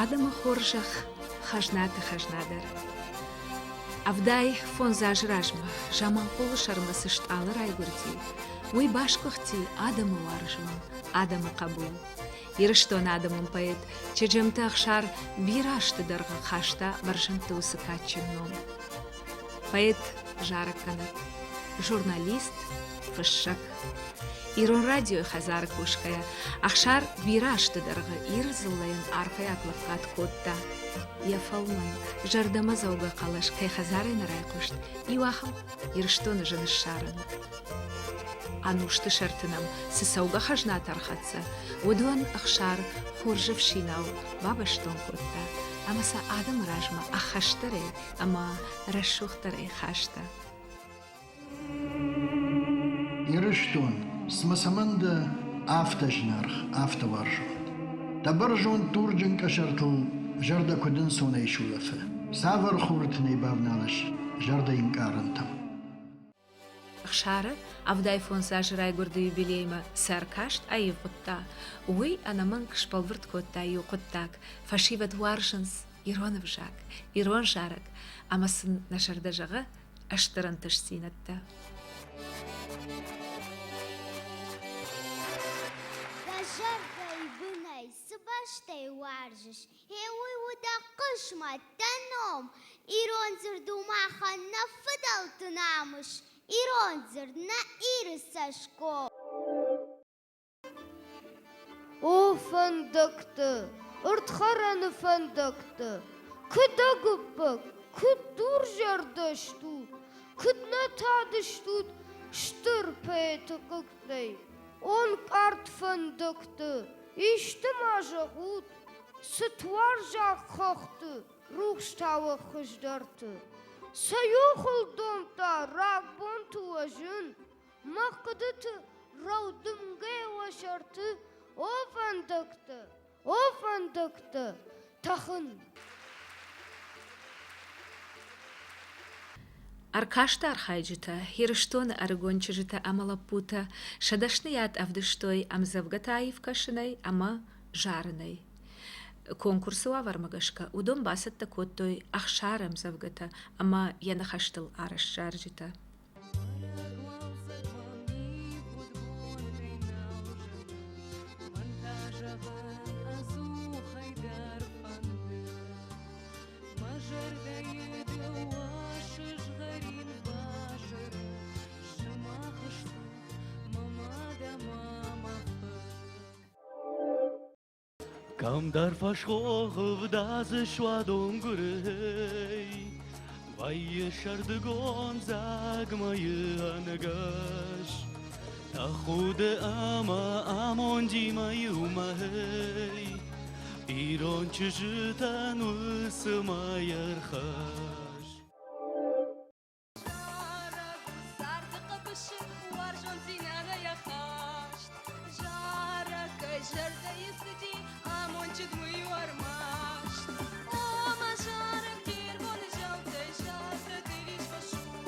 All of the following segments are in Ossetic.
Адӕмы хорзӕх хӕзнаты хӕзнадӕр. 75 азы размӕ Заманхъулы сӕрмӕ цы стъалы райгуырди, уый басгуыхти адӕмы уарзон, адӕмы хъӕбул. Ирыстоны адӕмон поэт Чеджемты Ӕхсар бирӕ азты дӕргъы хаста бӕрзӕндты уыцы кадджын ном. Поэт зарӕггӕнӕг, журналист, фыссӕг. Ирон радиойы хӕдзары кусгӕйӕ, Ӕхсар бирӕ азты дӕргъы Иры дзыллӕйӕн арфӕйаг лӕггад кодта. Йӕ фӕлмӕн, зӕрдӕмӕдзӕугӕ хъӕлӕс кӕй хӕдзарӕй нӕ райхъуыст, иу ахӕм Ирыстоны зын ссарын уыд. Ӕнусты сӕрты нӕм цы цӕугӕ хӕзнатӕ ӕрхӕццӕ, уыдон Ӕхсар хорз ӕфсинау бабӕстон кодта ӕмӕ сӕ адӕмы размӕ ӕххӕстдӕрӕй ӕмӕ рӕсугъддӕрӕй хаста. Ирыстон, цымӕ цӕмӕн дӕ афтӕ зынаргъ, афтӕ уарзон? Дӕ бӕрзонд дурджын къӕсӕртыл зӕрдӕ куыд ӕнцонӕй сулӕфы, цавӕр хуры тынӕй бавналыс зӕрдӕйы ӕнкъарӕнтӕм? Ӕхсары 75 азы райгуырды юбилеймӕ цы ӕркаст аивгъуыдта, уый ӕнӕмӕнг сбӕлвырд кодта иу хъуыддаг: фӕсивӕд уарзынц ирон ӕвзаг, ирон зарӕг ӕмӕ сын нӕ зӕрдӕ зӕгъы стыр ӕнтыстдзинӕдтӕ. Дӕ зӕрдӕйы бынӕй цы бӕстӕй уарзыс, гъе уый у дӕ хъысмӕт, дӕ ном. Ирон дзырд у махӕн нӕ фыдӕлты намыс, ирон дзырд нӕ Иры цӕсгом. О фӕндӕгтӕ, ӕрдхӕрӕны фӕндӕгтӕ, куыд ӕгуыппӕг, куыд дурзӕрдӕ стут, куыд нӕ тадыстут стыр поэты хъыгтӕй! О нкъард фӕндӕгтӕ, исты ма зӕгъут, цытуарзаг хӕхты рухстауӕг хуыздӕрты! Цӕй охыл домдта рагбонты уӕ зын, Мӕ хъуыдыты рӕудымгӕ уӕ сӕрты, о фӕндӕгтӕ, о фӕндӕгтӕ, тӕхын. Ӕркасты архайджытӕ, Ирыстоны ӕрыгон чызджытӕ ӕмӕ лӕппутӕ сӕ дӕсныйад ӕвдыстой ӕмдзӕвгӕтӕ аив кӕсынӕй ӕмӕ зарынӕй. Конкурсы уавӕрмӕ гӕсгӕ уыдон бацӕттӕ кодтой ӕхсары ӕмдзӕвгӕтӕ ӕмӕ йӕ ныхӕстыл арӕзт зарджытӕ. Кӕмдӕр фӕсхохы вдадзы суадон гуырӕй, Вӕййы сӕрдыгон дзаг мӕйы ӕнгӕс. Тӕхуды ӕмӕ амондимӕ иумӕ Ирон чызджытӕн уыцы мӕй ӕрхӕсс. Царды хъӕбысы уарзондзинадӕй ӕххӕст. Зарӕг кӕй зӕрдӕйы цыди, амондджын уый у ӕрмӕст. О, мӕ зарӕг де ргоны зӕлтӕй зӕрдӕ дырис фӕсур.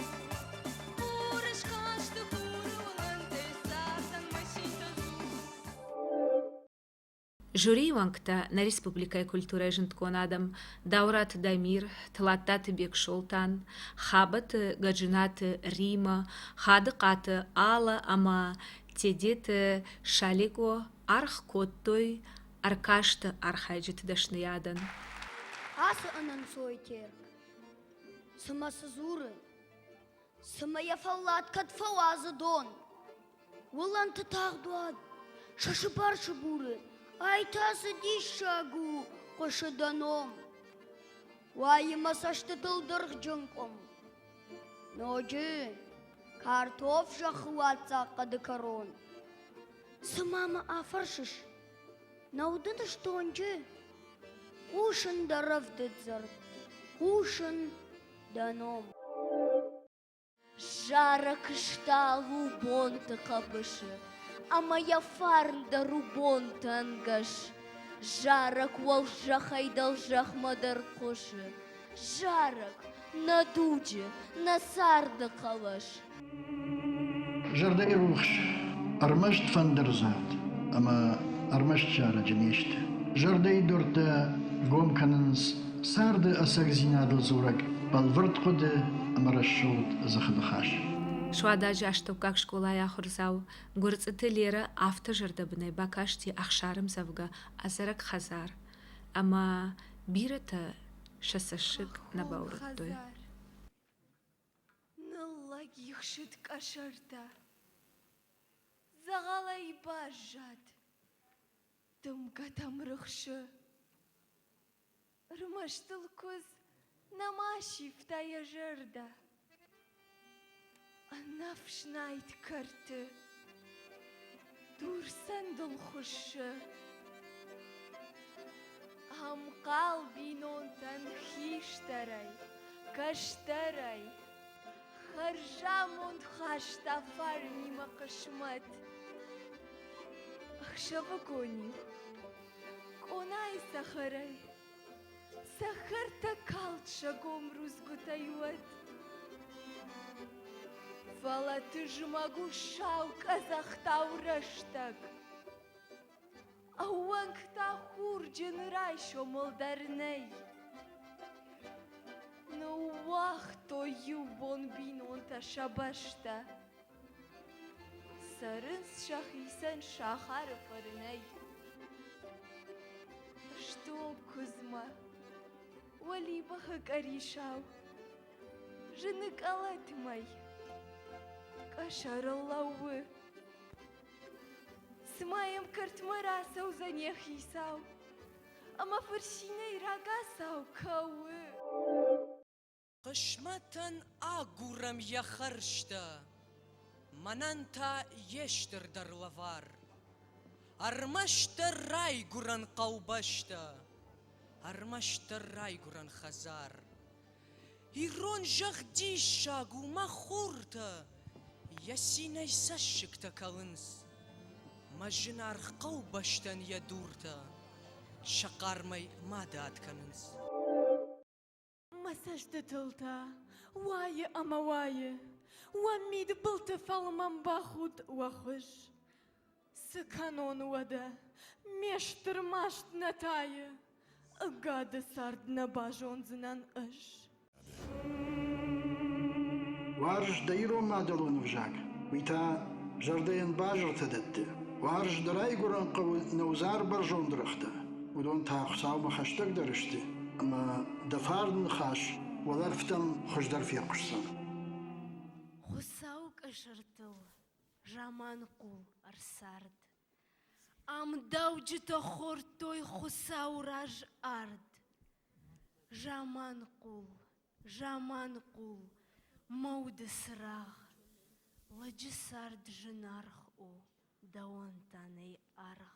Хуры скасты хуры уылӕнтӕй цардӕн мӕ цинтӕ дзур. Жюрийы уӕнгтӕ нӕ республикӕйы культурӕйы зындгонд адӕм Даураты Дамир, Тлаттаты Бексолтан, Хабӕты Гӕджынаты Римӕ, Хадыхъаты Алла ӕмӕ Тедеты Шаликъо аргъ кодтой ӕркасты архайджыты дӕсныйадӕн. Ацы ӕнӕнцой Терк, цымӕ цы дзуры? Цымӕ йӕ фӕллад кӕд фӕуадзы дон? Уылӕнты тагъд уад, сӕ сыбар-сыбуры, ай та цы диссаг у, хъуысы дӕ ном. Уайы мӕ цӕстытыл дыргъджын къуым. Ноджы картоф зӕххы уадздзаг хъӕды кӕрон. Цыма мӕ афӕрсыс, нӕу дын стонджы? Хъусын дӕ рӕвдыд дзырд, хъусын дӕ ном. Зарӕг стъалы у бонты хъӕбысы, Ӕмӕ йӕ фарн дӕр у бонты ӕнгӕс. Зарӕг уӕлзӕххӕй дӕлзӕхмӕ дӕр хъуысы. Зарӕг, нӕ дуджы, нӕ царды хъӕлӕс. Зӕрдӕйы рухс ӕрмӕст фӕндырдзагъд ӕмӕ ӕрмӕст зарӕджы не сты. Зӕрдӕйы дуртӕ гом кӕнынц царды ӕцӕгдзинадыл дзурӕг бӕлвырд хъуыды ӕмӕ рӕсугъд дзыхы ныхас. Суададжы астӕуккаг скъолайы ахуырдзау Гуырцъыты Лерӕ афтӕ зӕрдӕбынӕй бакасти Ӕхсары ӕмдзӕвгӕ «Ӕдзӕрӕг хӕдзар», ӕмӕ бирӕтӕ сӕ цӕссыг нӕ баурӕдтой. Ныллӕг ихсыд къӕсӕртӕ дзӕгъӕлӕй баззад, дымгӕтӕм рыхсы. Ӕрмӕст ыл куыдз нӕма сивта йӕ зӕрдӕ. Ӕнӕфснайд кӕрты дурцӕндыл хуыссы. Ӕмхъал бинонтӕн хистӕрӕй, кӕстӕрӕй хӕрзамонд хаста фарнимӕ хъысмӕт. Ӕхсӕвыгон-иу къонайы цӕхӕрӕй цӕхӕртӕ калд сӕ гом рудзгуытӕй уӕд. Фӕлӕ тызмӕг у сау къӕдзӕхтау рӕстӕг. Ӕууӕнк та хурджын райсомыл дӕр нӕй. Ныууагътой иу бон бинонтӕ сӕ бӕстӕ. Цӕрынц сӕхицӕн сахары фӕрнӕй. Стонг куыдзмӕ, уӕлибӕхы къӕрисау, зыны къӕлӕт мӕй, къӕсӕрыл лӕууы. Цыма йӕм кӕртмӕ рацӕудзӕн йӕ хицау, ӕмӕ фырцинӕй рагацау кӕуы. Хъысмӕтӕн агурӕм йӕ хӕрзтӕ, Мӕнӕн та йе стырдӕр лӕвар. Ӕрмӕстдӕр райгуырӕн хъӕубӕстӕ, Ӕрмӕстдӕр райгуырӕн хӕдзар. Ирон зӕхх диссаг у, мӕ хуртӕ, Йӕ цинӕй цӕссыгтӕ кӕлынц. Мӕ зынаргъ хъӕубӕстӕн йӕ дуртӕ Сӕ хъармӕй мады ад кӕнынц. Мӕ цӕстытыл та уайы ӕмӕ уайы, Уӕ мидбылты фӕлмӕн бахудт уӕ хуыз. Цы кӕнон уӕдӕ, ме стыр маст нӕ тайы, Ӕгады цард нӕ базондзынӕн ӕз. Уарз дӕ ирон мадӕлон ӕвзаг, уый та зӕрдӕйӕн базыртӕ дӕтты. Уарз дӕ райгуырӕн хъӕуы нӕудзар бӕрзонд рӕгътӕ, уыдон та Хуыцаумӕ хӕстӕгдӕр сты ӕмӕ дӕ фарн ныхас уӕлӕрвтӕм хуыздӕр фехъуысдзӕн. Хуыцауы къӕсӕртыл Заманхъул ӕрцард. Ам дауджытӕ хордтой Хуыцауы раз ард. Заманхъул, Заманхъул, мӕ уды цырагъ, Лӕджы цард зынаргъ у, дӕуӕн та нӕй аргъ.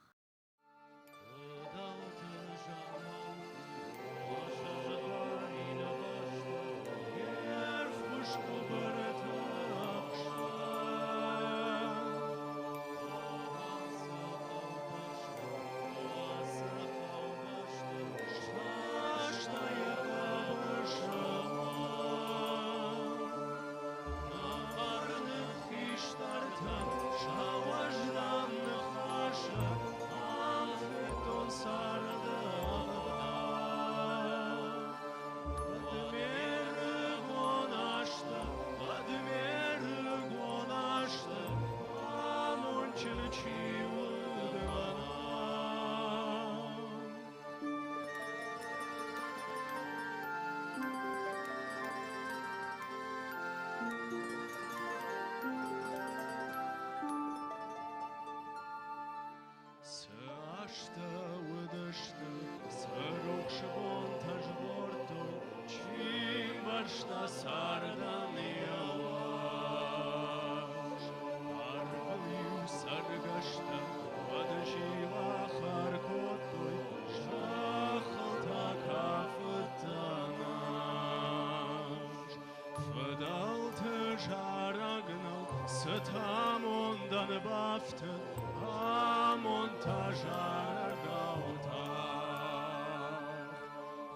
Цы азтӕ уыдысты, цы рухс бонтӕ згъордтой, чи мбӕрста цардӕн йӕ уӕз. Арвыл-иу цӕргӕстӕ уӕд зилахар кодтой, зӕххыл та кафыдтӕн ӕз. Фыдӕлты зарӕг. Цыт амондӕн бафтыд, амонд та зарӕгау тахт.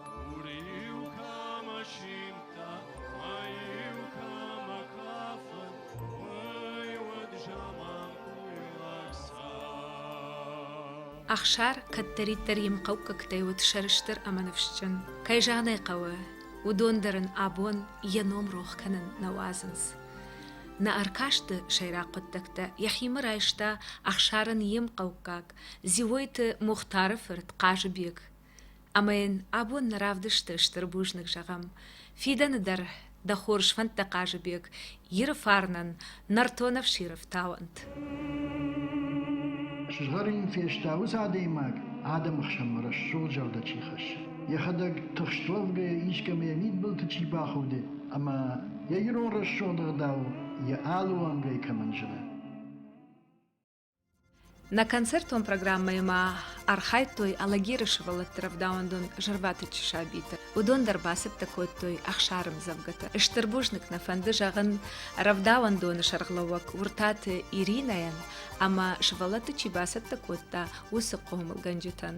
Хур-иу кӕмӕ симдта, мӕй-иу кӕмӕ кафыд, уый уыд заманхъуйлаг цард. Ӕхсар кӕддӕриддӕр йе мхъӕуккӕгтӕй уыд сӕрыстыр ӕмӕ ныфсджын. Кӕй зӕгъын ӕй хъӕуы, уыдон дӕр ын абон йӕ ном рох кӕнын нӕ уадзынц. Нӕ ӕркасты сӕйраг хъуыддӕгтӕ йӕхимӕ райста Ӕхсарӕн йе мхъӕуккаг Дзиойты Мухтары фырт Хъазыбег. Ӕмӕ йын абон нӕ равдысты стыр бузныг зӕгъӕм. Фидӕны дӕр дӕ хорз фӕндтӕ Хъазыбег Иры фарнӕн нӕртон ӕфсир ӕфтауӕнт. Сызгъӕрин феста уыцы адӕймаг, адӕмы хсӕнмӕ рӕсугъд зӕрдӕ чи хӕссы, йӕхӕдӕг тыхст уӕвгӕйӕ искӕмӕ йӕ мидбылты чи бахуды ӕмӕ йӕ ирон рӕсугъд ӕгъдау йӕ алы уӕнгӕй кӕмӕн зыны. Нӕ концертон программӕйы ма архайдтой Алагиры сывӕллӕтты рӕвдауӕндон Зӕрватыччы сабитӕ. Уыдон дӕр бацӕттӕ кодтой Ӕхсары ӕмдзӕвгӕтӕ. Стыр бузныг нӕ фӕнды зӕгъын рӕвдауӕндоны сӕргълӕууӕг Уыртаты Иринӕйӕн ӕмӕ сывӕллӕтты чи бацӕттӕ кодта, уыцы хъомылгӕнджытӕн.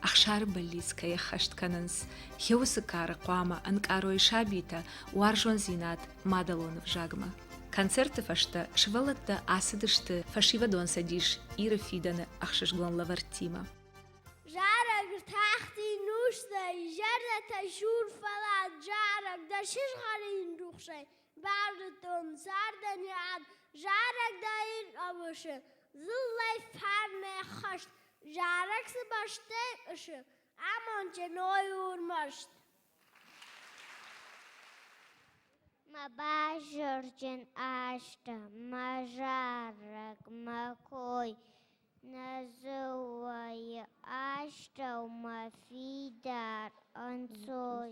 Ӕхсары бӕллиц кӕй ӕххӕст кӕнынц, хи уыцы кары хъуамӕ ӕнкъарой сабитӕ уарзондзинад мадӕлон ӕвзагмӕ. Концерты фӕстӕ сывӕллӕттӕ ацыдысты фӕсивӕдон цӕдис Иры фидӕны ӕхсызгон лӕвӕрттимӕ. Зарӕг ртахти нустӕй, зӕрдӕтӕ сур фӕллад зарӕг дӕ сызгъӕрин рухсӕй базыдтон цардӕн йӕ ад. Зарӕг дӕ ирхъӕбысы, дзыллӕй фарнӕй хӕст. Зарӕг цы бӕстӕй хъуысы, амондджын ой у рмӕст. Мӕ базырджын азтӕ, мӕ зарӕг, мӕ кой, Нӕ дзыллӕйы астӕу мӕ фидар ӕнцой.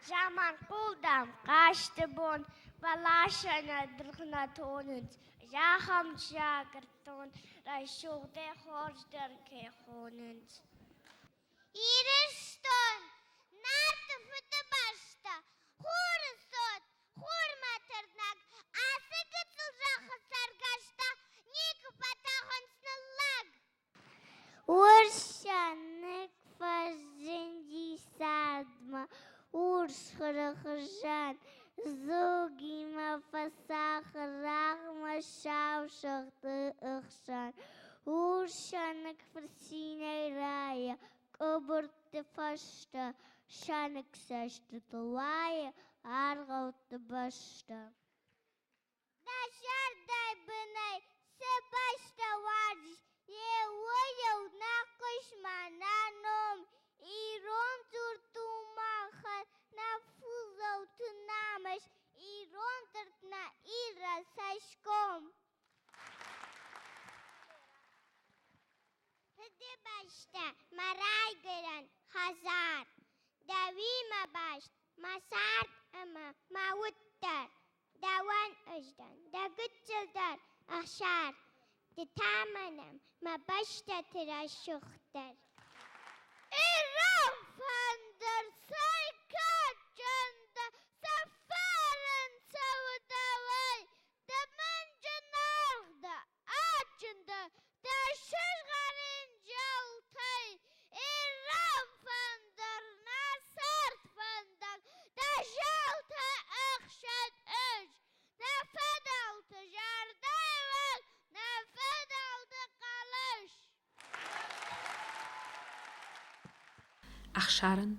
Заманхъул, дам, хъазты бон бӕласӕн дыргъ нӕ тонынц, Зӕххӕн сагӕрдтон, рӕсугъдӕй хорздӕр кӕй хонынц. Ирыстон, Нарты фыдыбӕстӕ, хуры цот, хурмӕ тырнӕг, ацы гыццыл зӕххы цӕргӕстӕ никуы фӕтӕхынц ныллӕг. Урссӕныг фӕзынди цардмӕ, урс хуры хуызӕн, дзугимӕ фӕцахы рагъмӕ сау сӕгъты ӕхсӕн. Урссӕныг фырцинӕй райы, къуыбырты фӕстӕ, сӕныкк цӕстытыл уайы аргъӕутты бӕстӕ. Дӕ зӕрдӕйы бынӕй цы бӕстӕ уарзыс, йе уыйыл нӕ хъысмӕ, нӕ ном, ирон дзырд у махӕн, нӕ фыдӕлты намыс, ирон дзырд нӕ Иры цӕсгом. Фыдыбӕстӕ, мӕ райгуырӕн хӕдзар, Дӕуимӕ баст мӕ цард ӕмӕ мӕ уд дӕр. Дӕуӕн ӕз дӕн дӕ гыццыл дӕр ӕхсар, Ды та мӕнӕн мӕ бӕстӕты рӕсугъддӕр. Ирон фӕндыр цӕй кадджын дӕ, Сӕ фарн цӕуы дӕуӕй, Дӕ мӕнджын аргъ дӕ, адджын дӕ, Дӕ сызгъӕрин зӕлтӕй. Ирон фӕндыр нӕ цард фӕндаг, Дӕ зӕлтӕ ӕхсӕн ис. Нӕ фыдӕлты зӕрдӕйы нӕ фыдӕлты хъӕлӕс. Ӕхсарӕн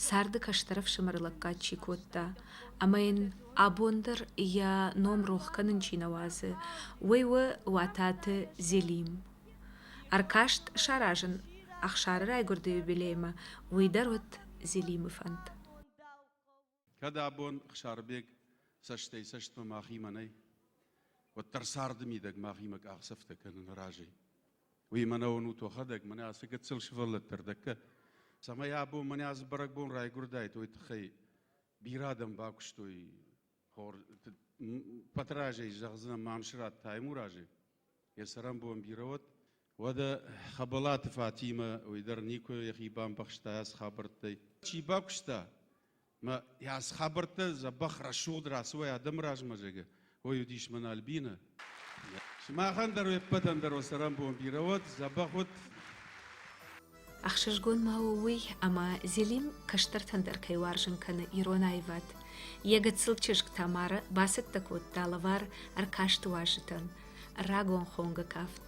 царды кӕстӕр ӕфсымӕры лӕггад чи кодта ӕмӕ йын абон дӕр йӕ ном рох кӕнын чи нӕ уадзы, уый у Уататы Зелим. Ӕркаст саразын Ӕхсары райгуырды юбилеймӕ уый дӕр уыд Зелимы фӕнд. Кӕд абон Ӕхсарбег цӕстӕй цӕстмӕ махимӕ нӕй, уӕддӕр царды мидӕг махимӕ къахдзӕфтӕ кӕныны разӕй. Уый мӕнӕ уынут уӕхӕдӕг, мӕнӕ ацы гыццыл сывӕллӕттӕ ӕрдӕггӕ, цӕмӕй абон мӕнӕ ацы бӕрӕгбон райгуырдаид, уый тыххӕй бирӕ адӕм бакуыстой Патразӕй зӕгъдзынӕн Мамсырат Таймуразы, йӕ цӕрӕнбон бирӕ уӕд. Уӕдӕ Хӕбӕлаты Фатимӕ уый дӕр никуы йӕхи бамбӕхста ацы хабӕрттӕй. Чи бакуыста, мӕ ацы хабӕрттӕ дзӕбӕх рӕсугъд рацӕуай адӕмы размӕ, зӕгъгӕ, Ой, уыдис мын Альбинӕ. Сымахӕн дӕр уе ппӕтӕн дӕр уӕ цӕрӕнбон бирӕ уӕд, дзӕбӕх уӕд. Ӕхсызгон ма у уый, ӕмӕ Зелим кӕстӕртӕн дӕр кӕй уарзын кӕны ирон аивад. Йӕ гыццыл чызг Тамара бацӕттӕ кодта лӕвар ӕркасты уазджытӕн рагон хонгӕ кафт.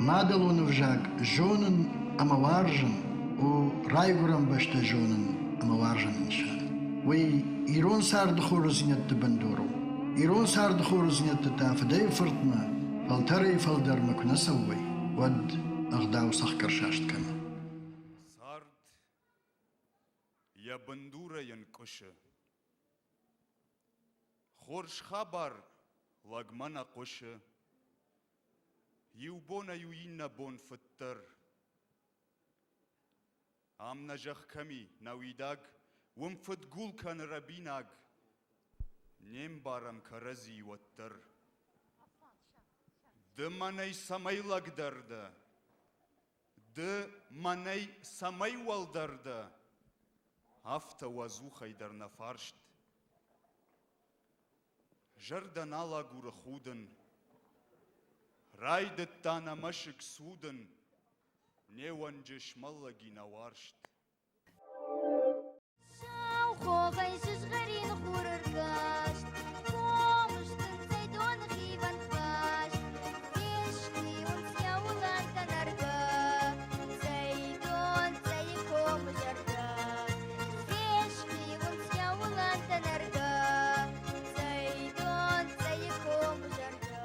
Мадӕлон ӕвзаг зонын ӕмӕ уарзын у райгуырӕн бӕстӕ зонын ӕмӕ уарзыны нысан. Уый ирон царды хорздзинӕдты бындур у. Ирон царды хорздзинӕдтӕ та фыдӕй-фыртмӕ, фӕлтӕрӕй-фӕлтӕрмӕ куы нӕ цӕуой, уӕд ӕгъдау цӕхгӕр саст кӕны. Цард йӕ бындурӕй ӕнкъуысы. Хорз хабар лӕгмӕ нӕ хъуысы. Иу бонӕй у иннӕ бон фыддӕр. Ам нӕ зӕхх кӕм и, нӕ уидаг, уым фыдгул кӕны рӕбинаг. Не мбарӕм кӕрӕдзи уӕддӕр. Ды мӕнӕй цӕмӕй лӕгдӕр дӕ? Ды мӕнӕй цӕмӕй уӕлдӕр дӕ? Афтӕ у ӕдзухӕй дӕр нӕ фарст. Зӕрдӕ нал агуры худын. Райдыдта нӕ мӕсыг цудын, Не уӕнджы смӕллӕг и нӕ уарзт. Сау хохӕй сызгъӕрин хур ӕркаст, Комыстынцӕй доны хивӕнд хъазт. Фесхъиуынц йӕ уылӕнтӕ нӕргӕ, Цӕй дон, цӕй комы зӕрдӕ. Фесхъиуынц йӕ уылӕнтӕ нӕргӕ, Цӕй дон, цӕй комы зӕрдӕ.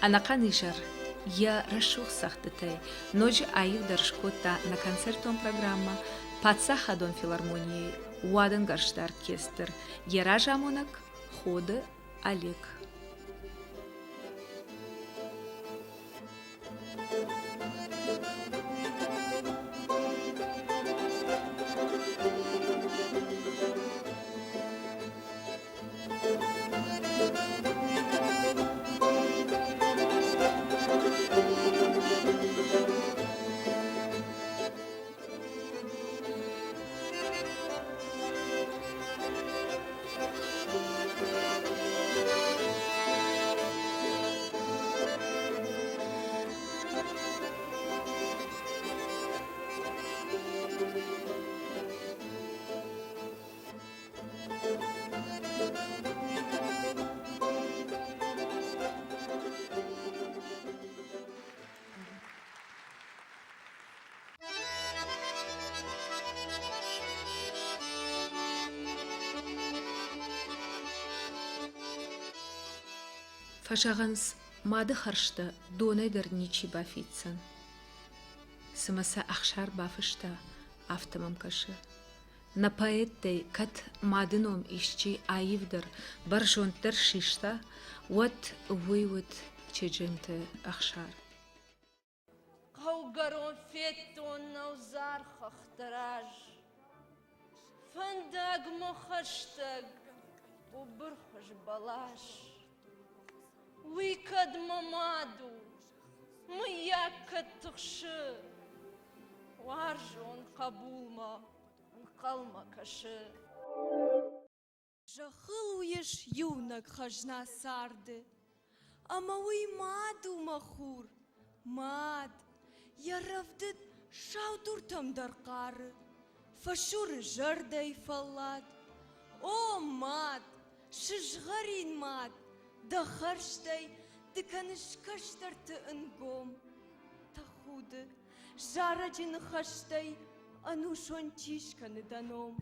Ӕнӕхъӕн изӕр йӕ рӕсугъд цӕгъдтытӕй ноджы аивдӕр скодта нӕ концертон программӕ Паддзахадон филармонийы уадӕнгӕрзты оркестр, йӕ разамонӕг Ходы Олег. Фӕзӕгъынц, мады хӕрзтӕ донӕй дӕр ничи бафиддзӕн. Цымӕ сӕ Ӕхсар бафыста, афтӕ мӕм кӕсы. Нӕ поэттӕй кӕд мады ном исчи аивдӕр, бӕрзонддӕр систа, уӕд уый уыд Чеджемты Ӕхсар. Хъӕугӕрон федтон нӕудзар хӕхты раз. Фӕндагмӕ хӕстӕг къуыбырхуыз бӕлас. Уый кӕд мӕ мад у, мыййаг кӕд тыхсы, Уарзон хъӕбулмӕ ӕнхъӕлмӕ кӕсы. Зӕххыл ис иунӕг хӕзна царды, Ӕмӕ уый мад у, мӕ хур, мад. Йӕ рӕвдыд сау дуртӕм дӕр хъары, Фӕсуры зӕрдӕйы фӕллад. О, мад, сыздӕх! Сызгъӕрин мад, дӕ хӕрзтӕй ды кӕныс кӕстӕрты ӕнгом. Тӕхуды, зарӕджы ныхӕстӕй ӕнусон чи скӕны дӕ ном.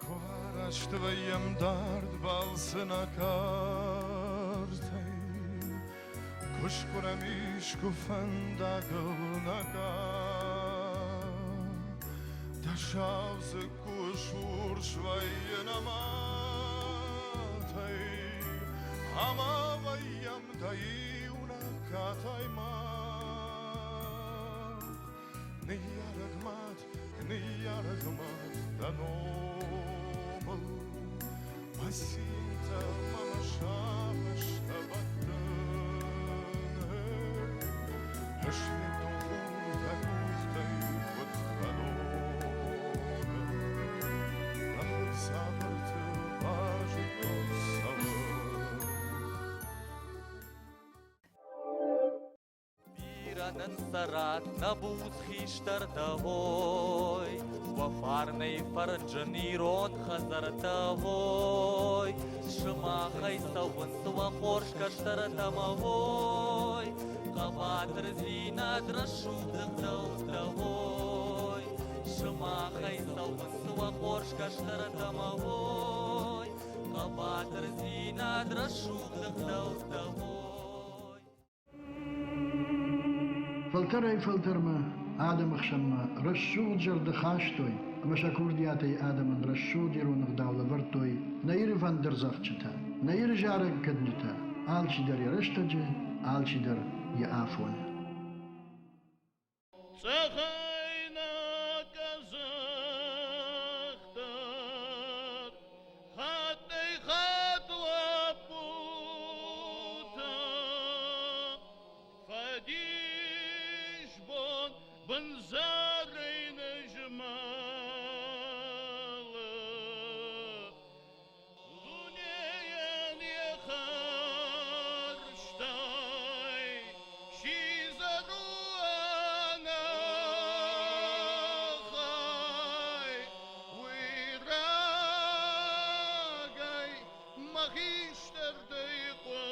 Куы араст вӕййӕм дард балцы нӕ кӕртӕй, Куы скъуырӕм искуы фӕндагыл нӕ къах, Дӕ сау дзыкку сурс вӕййы нӕ мӕтӕй, Ӕмӕ вӕййӕм дӕ иунӕг катай мах. Ныййарӕг мад, ныййарӕг мад, дӕ номыл Мӕ цинтӕ мӕ мӕ сагъӕстӕ бӕттын. Ӕз федтон хур дӕ къухтӕй куыд хӕдоны, Дӕ худ цавӕрты базыдтон цӕуын. Бирӕ нын цӕрат нӕ буц хистӕртӕ, ой, Уӕ фарнӕй фӕрнджын ирон хӕдзӕрттӕ, ой, Сымахӕй цӕуынц уӕ хорз кӕстӕртӕ мӕ, ой, Хъӕбатырдзинад рӕсугъд ӕгъдӕуттӕ, ой, Сымахӕй цӕуынц уӕ хорз кӕстӕртӕ мӕ, ой, Хъӕбатырдзинад рӕсугъд ӕгъдӕуттӕ, ой. Фӕлтӕрӕй-фӕлтӕрмӕ адӕмы хсӕнмӕ рӕсугъд зӕрдӕ хастой ӕмӕ сӕ курдиатӕй адӕмӕн рӕсугъд ирон ӕгъдау лӕвӕрдтой нӕ Иры фӕндырдзӕгъдджытӕ, нӕ Иры зарӕггӕнджытӕ, алчидӕр йӕ рӕстӕджы, алчидӕр йӕ афоны. Цъӕхӕйнаг ӕзӕхтӕ хаттӕй-хатт лӕппутӕ фӕдисбон бындзарӕй нызмӕлы. Дунейӕн йӕ хӕрзтӕй сидзӕр у ӕнӕхай. Уый рагӕй мӕ хистӕртӕй хъуыстон.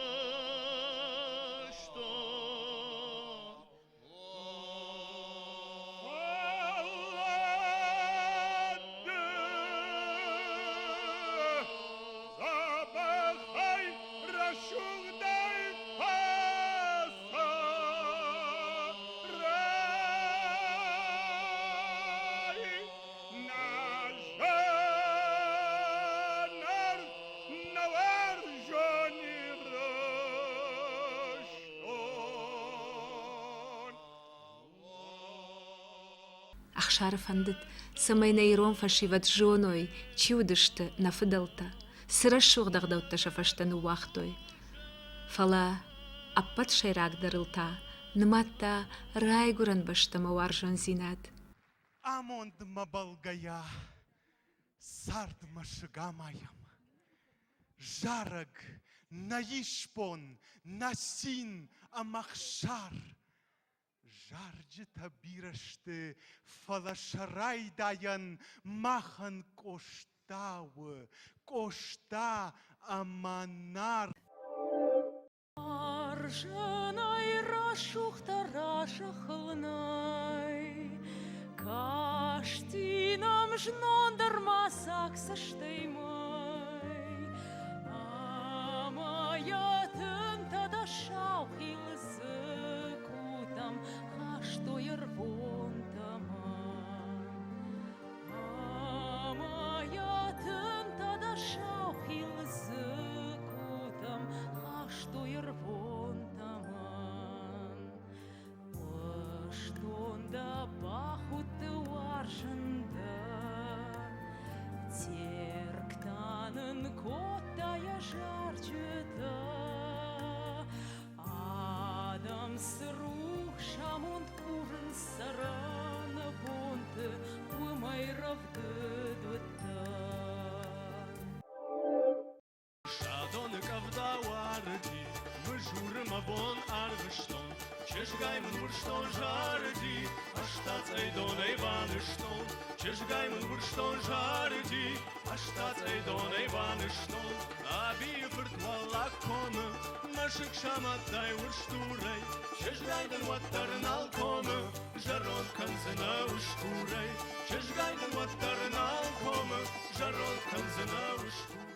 Дзӕбӕхӕй, рӕсугъдӕй фӕцӕрай, нӕ зӕнӕр, нӕ уарзон Ирыстон. Ӕхсары фӕндыд, цӕмӕй нӕ ирон фӕсивӕд зоной, чи уыдысты нӕ фыдӕлтӕ, цы рӕсугъд ӕгъдӕуттӕ сӕ фӕстӕ ныууагътой. Фӕлӕ ӕппӕт сӕйрагдӕрыл та нымадта райгуырӕн бӕстӕмӕ уарзондзинад. Амондмӕ бӕлгӕйӕ, цардмӕ сыгамайӕм. Зарӕг, нӕ исбон, нӕ цин ӕмӕ хсар. Зарджытӕ бирӕ сты, фӕлӕ сӕ райдайӕн махӕн Къоста у, Къоста ӕмӕ Нар. Арзанӕй рӕсугъддӕр рӕсӕхыл нӕй. Касти нӕм знон дӕр ма саг цӕстӕй мӕй. Ӕмӕ йӕ тынтӕ дӕ саухил дзыккутӕм хастой ӕрвон тӕмӕн. Ӕмӕ йӕ тынтӕ дӕ саухил дзыккутӕм хастой ӕрвон тӕмӕн. Хъуыстон дӕ бахудты уарзын дӕ, Терк та нын кодта йӕ зарджытӕ. Адӕм цы рухс амонд курынц цӕрӕнбонты, уымӕй рӕвдыд уыдтӕн. Садоны къӕвда уарыди. Бызуры мӕ бон арвыстон, Чызгай мын урсдон зарыди, Ӕз та цъӕйдонӕй банызтон. Чызгай мын урсдон зарыди, Ӕз та цъӕйдонӕй банызтон. Абийы фырт уӕллаг комы Мӕсыг самадтай урс дурӕй, Чызгай дын уӕддӕр нал комы, Зӕронд кӕндзынӕ усгурӕй. Чызгай дын уӕддӕр нал комы, Зӕронд кӕндзынӕ усгурӕй.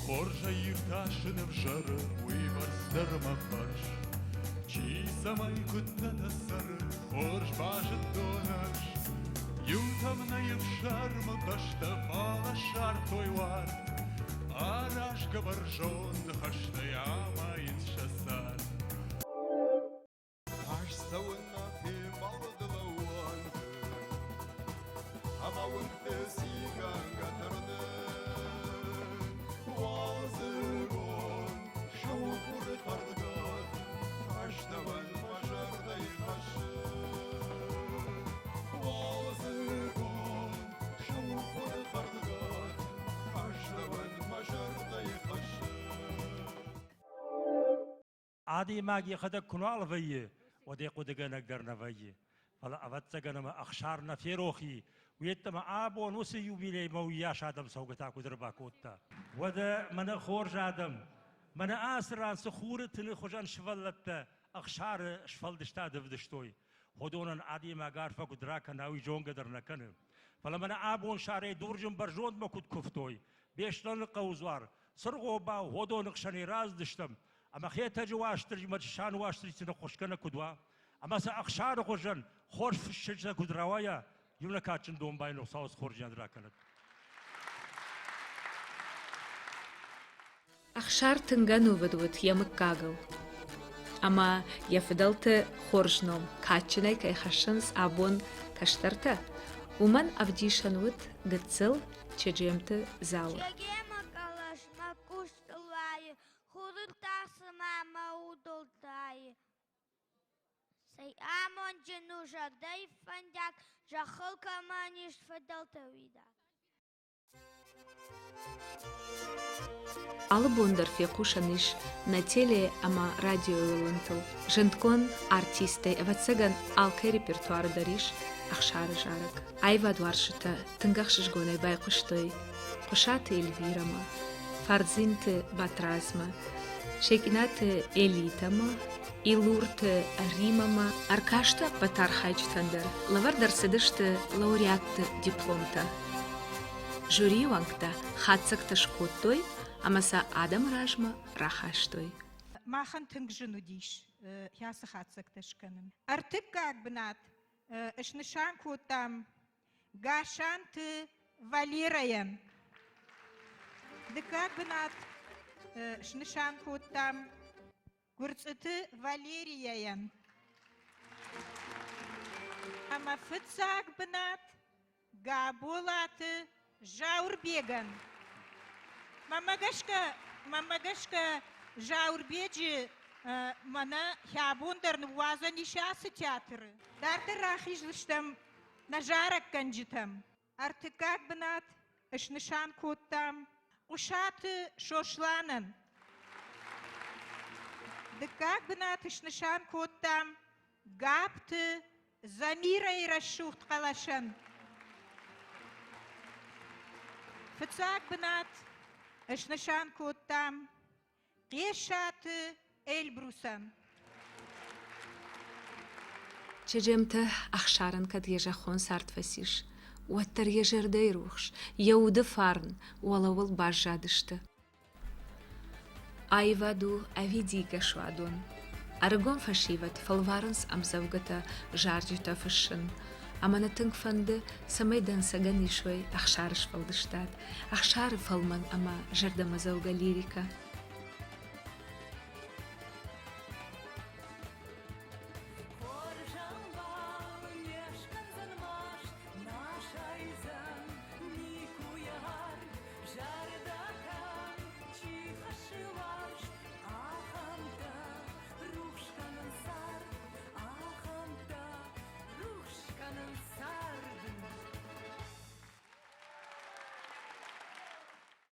Хорзӕй иртасын ӕвзӕры, уыйбӕрц дӕр мӕ фӕрс. Чи цӕмӕй куыд нӕ цӕры, хорз базыдтон ӕз. Иутӕм нӕй ӕфсӕрмы бӕстӕ, фӕлӕ ссардтой уарт. Аразгӕ бӕрзонд ныхӕстӕй амайынц сӕ цард. Ӕз цӕуын нӕ фембӕлды лӕууӕнты Ӕмӕ уынгты цигӕнгӕ тырны. Уалдзыгон саухуры фӕрдгӕт Астӕуӕн мӕ зӕрдӕйы хӕссы. Уалдзыгон саухуры фӕрдгӕт Астӕуӕн мӕ зӕрдӕйы хӕссы. Адӕймаг йӕхӕдӕг куы нал вӕййы, уӕд йӕ хъуыдыгӕнӕг дӕр нӕ вӕййы. Фӕлӕ, ӕвӕццӕгӕн, ӕмӕ Ӕхсар нӕ ферох и, уеддӕмӕ абон уыцы юбилеймӕ уыйас адӕм цӕугӕ та куыд ӕрбакодта. Уӕдӕ мӕнӕ хорз адӕм, мӕнӕ ацы ран цы хуры тыны хуызӕн сывӕллӕттӕ Ӕхсары сфӕлдыстад ӕвдыстой, уыдонӕн адӕймаг арфӕ куыд ракӕна, уый зонгӕ дӕр нӕ кӕны. Фӕлӕ мӕнӕ абон сарӕй дурджын бӕрзондмӕ куыд куывтой, Беслӕны хъӕуы дзуар, Цыргъобау, уыдоны хсӕнӕй рацыдыстӕм, ӕмӕ Хетӕджы Уастырджимӕ Чысаны Уастырджи ныхъхъуысгӕнӕг куыд уа, ӕмӕ сӕ Ӕхсары хуызӕн хорз фыссджытӕ куыд рауайа, иу нӕ кадджын домбай Хуыцауы хорздзинад ракӕнӕд. Ӕхсар тынг ӕнувыд уыд йӕ мыггагыл. Ӕмӕ йӕ фыдӕлты хорз ном кадджынӕй кӕй хӕссынц абон кӕстӕртӕ, уымӕн ӕвдисӕн уыд гыццыл Чеджемты Зауыр. Чегемы хъӕлӕс мӕ хъустыл уайы, Хуры та цыма мӕ удыл тайы. Цӕй амондджын у зӕрдӕйы фӕндаг, Зӕххыл кӕмӕн ис фыдӕлты уидаг. Алы бон дӕр фехъусӕн ис нӕ теле ӕмӕ радиойы уылӕнтыл. Зындгонд артисттӕй, ӕвӕццӕгӕн, алкӕй репертуары дӕр ис Ӕхсары зарӕг. Аивадуарзджытӕ тынг ӕхсызгонӕй байхъуыстой Хъуысаты Эльвирӕмӕ, Фардзинты Батрадзмӕ, Секъинаты Элитӕмӕ, Илурты Римӕмӕ. Ӕркасты ӕппӕт архайджытӕн дӕр лӕвӕрд ӕрцыдысты лауреатты дипломтӕ. Жюрийы уӕнгтӕ хатдзӕгтӕ скодтой ӕмӕ сӕ адӕмы размӕ рахастой. Махӕн тынг зын уыдис ацы хатдзӕгтӕ скӕнын. Ӕртыккаг бынат снысан кодтам Гасанты Валерӕйӕн. Дыккаг бынат снысан кодтам Гуырцъыты Валерияйӕн. Ӕмӕ фыццаг бынат Габолаты Зауырбегӕн. Мӕнмӕ гӕсгӕ, мӕнмӕ гӕсгӕ Зауырбеджы мӕнӕ абон дӕр ныууадзӕн ис ацы театры. Дарддӕр рахиздзыстӕм нӕ зарӕггӕнджытӕм. Ӕртыккаг бынат снысан кодтам Хъуысаты Сосланӕн. Дыккаг бынат снысан кодтам Габты Замирӕйы рӕсугъд хъӕлӕсӕн. Фыццаг бынат снысан кодтам Хъесаты Эльбрусӕн. Чеджемты Ӕхсарӕн кӕд йӕ зӕххон цард фӕцис, уӕддӕр йӕ зӕрдӕйы рухс, йӕ уды фарн уӕлӕуыл баззадысты. Аивад у ӕвидийгӕ суадон. Ӕрыгон фӕсивӕд фӕлварынц ӕмдзӕвгӕтӕ, зарджытӕ фыссын. Ӕмӕ нӕ тынг фӕнды, цӕмӕй дӕнцӕгӕн исой Ӕхсары сфӕлдыстад, Ӕхсары фӕлмӕн ӕмӕ зӕрдӕмӕдзӕугӕ лирикӕ.